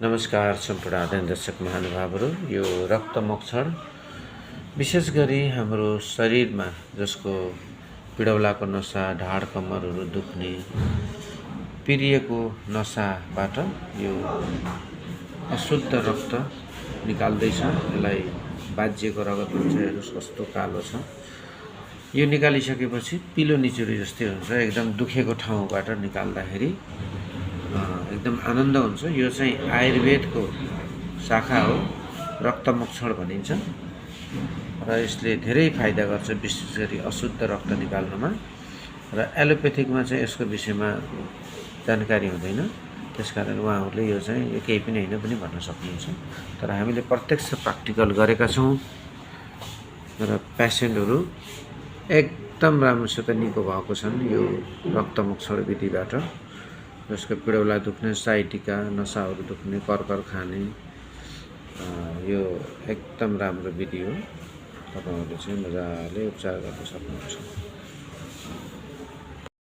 नमस्कार सम्पूर्ण आदरणीय दर्शक महानुभावहरू। यो रक्तमोक्षण विशेष गरी हाम्रो शरीरमा जसको पिडौलाको नसा, ढाड कम्मरहरू दुख्ने, पिरिएको नसाबाट यो अशुद्ध रक्त निकाल्दैछ। यसलाई बाजिएको रगत भन्छ। हेर्नुहोस् कस्तो कालो छ। यो निकालिसकेपछि पिलो निचुरी जस्तै हुन्छ। एकदम दुखेको ठाउँबाट निकाल्दाखेरि एकदम आनन्द हुन्छ। यो चाहिँ आयुर्वेदको शाखा हो, रक्तमोक्षण भनिन्छ र यसले धेरै फाइदा गर्छ, विशेष गरी अशुद्ध रक्त निकाल्नमा। र एलोपेथिकमा चाहिँ यसको विषयमा जानकारी हुँदैन, त्यसकारण उहाँहरूले यो चाहिँ केही पनि होइन पनि भन्न सक्नुहुन्छ। तर हामीले प्रत्यक्ष प्र्याक्टिकल गरेका छौँ र पेसेन्टहरू एकदम राम्रोसित निको भएको छन् यो रक्तमोक्षण विधिबाट। जसको पिडौला दुख्ने, साइटिका नसाहरू दुख्ने, कर्कर खाने, यो एकदम राम्रो विधि हो। तपाईहरुले चाहिँ मजाले उपचार गर्न सक्नुहुन्छ।